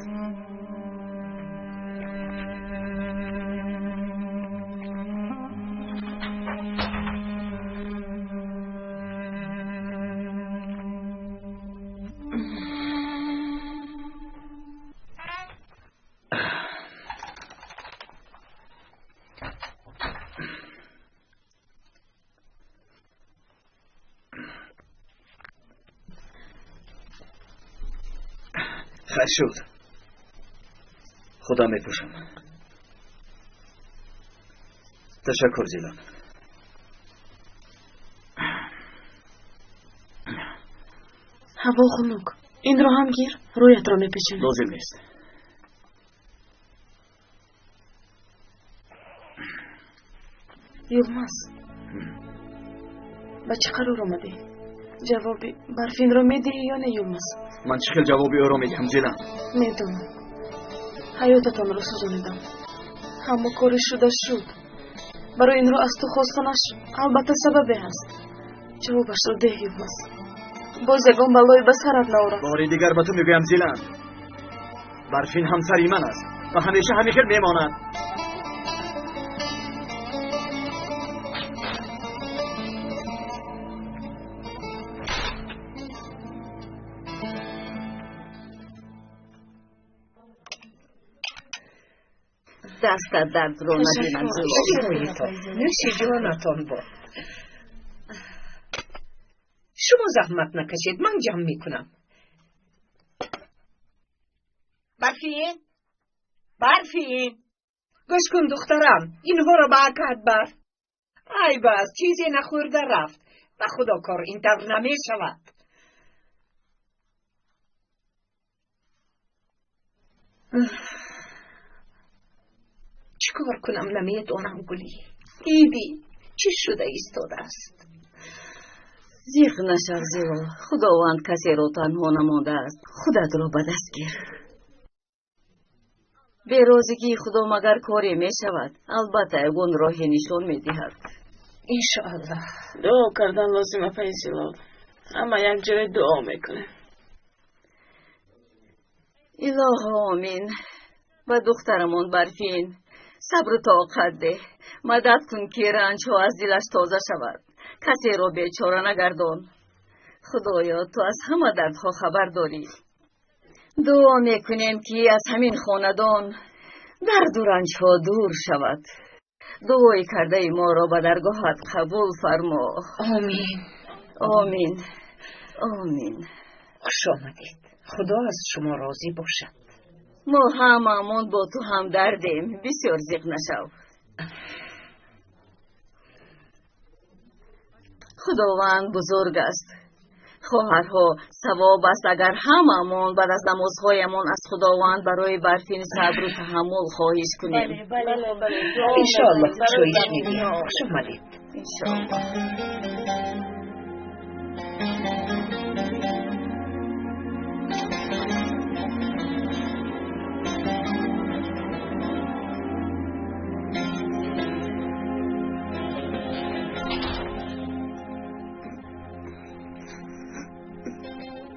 Хайр шуд. Худам мепӯшам. Ташаккур, Зилан. Ҳаво хунук. Инро ҳам гир, рӯятро мепечонад. Лозим нест. Юлмаз, ба чӣ қарор омадӣ? Ҷавоби Барфинро медиҳӣ ё не, Юлмаз? Ман чӣ хел ҷавоби ӯро медиҳам, Зилан? Медонам. Ҳаётатонро сӯзонидам. Ҳама кори шуда шуд. Барои инро аз ту хостанаш албатта сабабе ҳаст. Ҷавобашро деҳ, Юлмаз. Боз ягон балое ба сарат наорад. Бори дигар ба ту мегӯям, Зилан. Барфин ҳамсари ман аст ва ҳамеша ҳамин хел мемонад. Дастат дардро набинам, Зулол. Нӯши ҷонатон бод. Шумо заҳмат накашед, ман ҷамъ мекунам. Барфин, Барфин, гӯш кун, духтарам, инҳоро ба акат бар. Айб аст, чизе нахӯрда рафт. Ба худо кор ин тавр намешавад. Чӣ кор кунам намедонам, Гулӣ. Дидӣ чӣ шуда истодааст. Зиқ нашав, Зилол. Худованд касеро танҳо намондааст. Худатро ба даст гир. Берозигии Худо магар коре мешавад? Албатта ягон роҳе нишон медиҳад. Иншоаллоҳ. Дуо кардан лозим, апаи Зилол. Ҳама якҷоя дуо мекунем. Илоҳо омин. Ба духтарамон Барфин сабру тоқат деҳ. Мадад кун, ки ранҷҳо аз дилаш тоза шавад. Касеро бечора нагардон. Худоё, ту аз ҳама дардҳо хабар дорӣ. Дуо мекунем, ки аз ҳамин хонадон дарду ранҷҳо дур шавад. Дуои кардаи моро ба даргоҳат қабул фармо. Омин. Омин. Омин. Хуш омадед. Худо аз шумо розӣ бошад. Мо ҳамаамон бо ту ҳамдардем. Бисёр зиқ нашав. Худованд бузург аст. Хоҳарҳо, савоб аст агар ҳамаамон баъд аз намозҳоямон аз Худованд барои Барфин сабру таҳаммул хоҳиш кунем. Иншоаллоҳ кушоиш медиҳам. Хуш омадед. Иншоаллоҳ.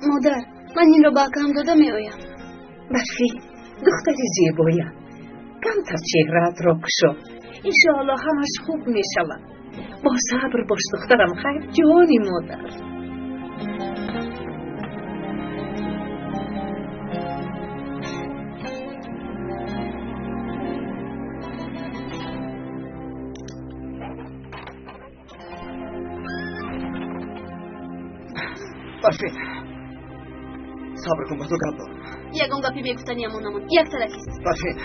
Модар, ман инро ба акаам дода меоям. Барфин, духтари зебоям, камтар чеҳраатро кушо. Иншоаллоҳ ҳамаш хуб мешавад. Бо сабр бош, духтарам. Хайр, ҷони модар. Барфин, сабр кун, ба ту гап дорам. Ягон гапи мегуфтаниамон намонд. Як тарафист. Барфин,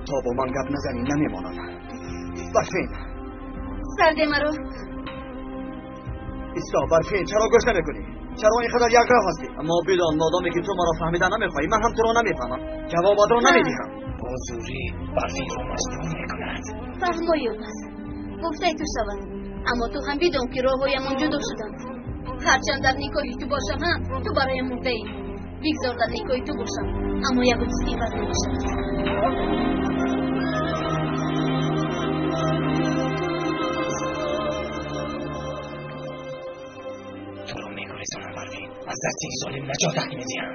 то бо ман гап назанӣ намемонам. Барфин, сарде маро. Исто, Барфин, чаро гӯш намекунӣ? Чаро ин қадар якрав ҳастӣ? Аммо бидон, модоме ки ту маро фаҳмида намехоҳӣ, ман ҳам туро намефаҳмам. Ҷавобатро намедиҳам. Бо зӯрӣ Барфинро маҷбур мекунад. Фаҳмо, Юлмаз, гуфтаи ту шавад, аммо ту ҳам бидон, ки роҳҳоямон ҷудо шуданд. Ҳарчанд дар никоҳи ту бошам ҳам, ту бароям мурдаӣ. Бигзор дар никоҳи ту бошам, аммо ягон чиз иваз намешавад. Туро мегурезонам, Барфин. Аз дасти ин золим наҷотат медиҳам.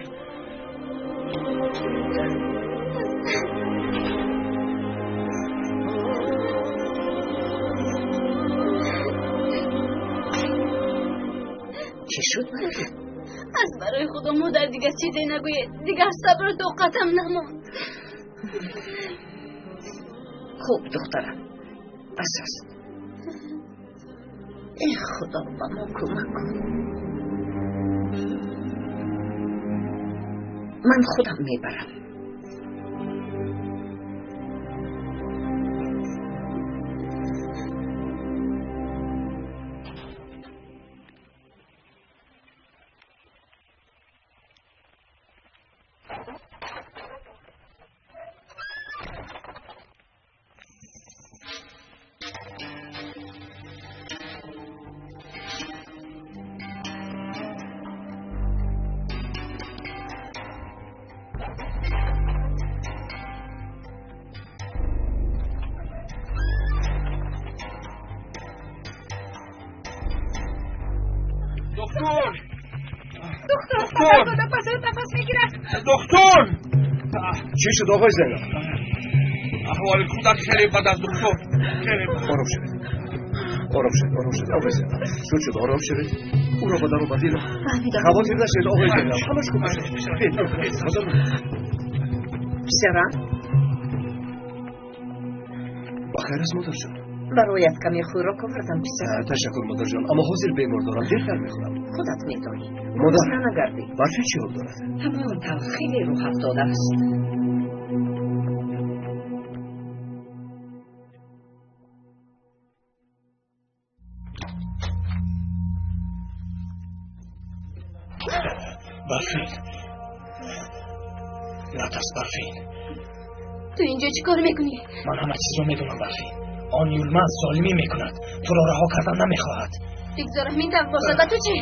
Чӣ шуд, Барфин? Аз барои худо модар дигар чизе нагӯед. Дигар сабру тоқатам намонд. Хуб, духтарам, бас аст. Эй худо, ба мо кӯмак кун. Ман худам мебарам. Доктор! Доктор, Садарзода ба зуд нафас мегирад. Доктор! Чӣ шуд, оғои Зайнал? Аҳволи кӯдак хеле бад аст, доктор. Хеле бад. Ором шавед. Ором шавед, ором шавед, оғои Зайнал. Зуд шуд, ором шавед. Ӯро ба дару бадило. Хавотир нашавед, оғои Зайнал. Ҳамаш хуб мешавад. Бед, ҳозир. Писарам? Ба хайр аст, модарҷон. Бароят каме хӯрок овардам, писарам. Ташаккур, модарҷон, аммо ҳозир бемор дорам, дертар мехӯрам. Худат медонӣ. Модар, нагардӣ. Барфин чӣ ҳол дорад? Ҳамон тавр хеле рӯҳафтода аст. Барфин, натарс, Барфин. Ту инҷо чӣ кор мекунӣ? Ман ҳама чизро медонам, Барфин. Он Юлмаз золимӣ мекунад. Туро раҳо кардан намехоҳад. Бигзор ҳамин тавр бошад, ба ту чӣ?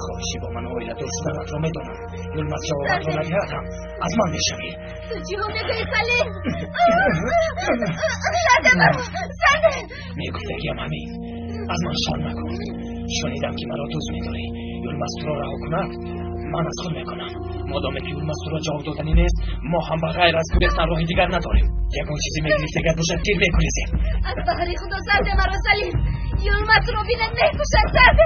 Хоҳиши бо ман оиладор шуданатро медонам. Юлмаз ҷавобатро надиҳад ҳам аз ман мешавӣ. Ту чиҳо мегӯӣ, Салим? Сарде маро, сарде! Мегуфтагиам ҳамин. Аз ман шарм накун. Шунидам, ки маро дӯст медорӣ. Юлмаз туро раҳо кунад, ман аз худ мекунам. Модоме ки Юлмаз туро ҷавоб доданӣ нест, мо ҳам ба ғайр аз гурехтан роҳи дигар надорем. Ягон чизе мегирифтагар бошад, гир мегурезем. Аз баҳри худо сарде маро, Салим. Юлмаз туро бинад, мекушад, сарде.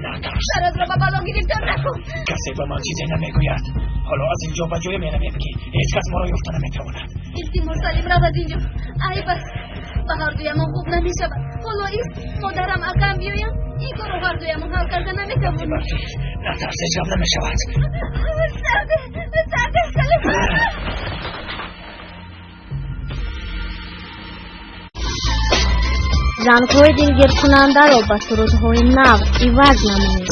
Натарс. Саратро ба бало гирифтор накун. Касе ба ман чизе намегӯяд. Ҳоло аз инҷо ба ҷое меравем, ки ҳеҷ кас моро ёфта наметавонад. Илтимос, Салим, рав аз инҷо. Айб аст. Ба ҳардуямон хуб намешавад. Ҳоло ист, модарам, акам биёянд, ин корро ҳардуямон ҳал карда наметавонем. Натарс, ҳеҷ гап намешавад. Сарде, сарде, Салим. Рангҳои дилгиркунандаро ба сурудҳои нав иваз намоед.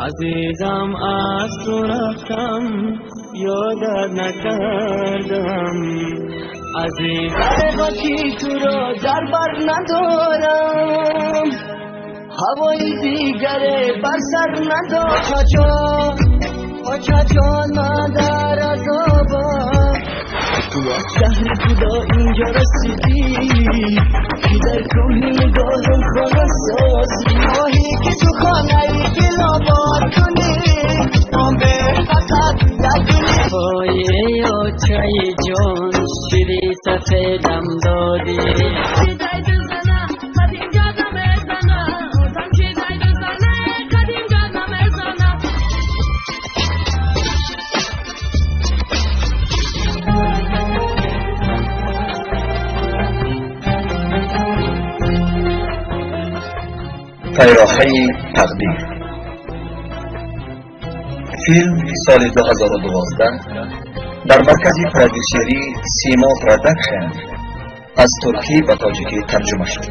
Азизам, аз ту рафтам, ёдат накардам. Азизам, ки туро дар бар надорам, ҳавои дигаре бар сар надорам. Оча ҷон, ман дар азобам. Ту аз шаҳри худо инҷо расидӣ, ки дар кӯҳи нигоҳам хона созӣ. Хоҳӣ ки ту хонаи дил обод кунӣ, он бе фақат як гули. Ой, очаи ҷон, шири сафедам додӣ. Пайроҳаи тақдир. Филм соли 2012 дар маркази продюсерии Симо Продакшн аз туркӣ ба тоҷикӣ тарҷума шуд.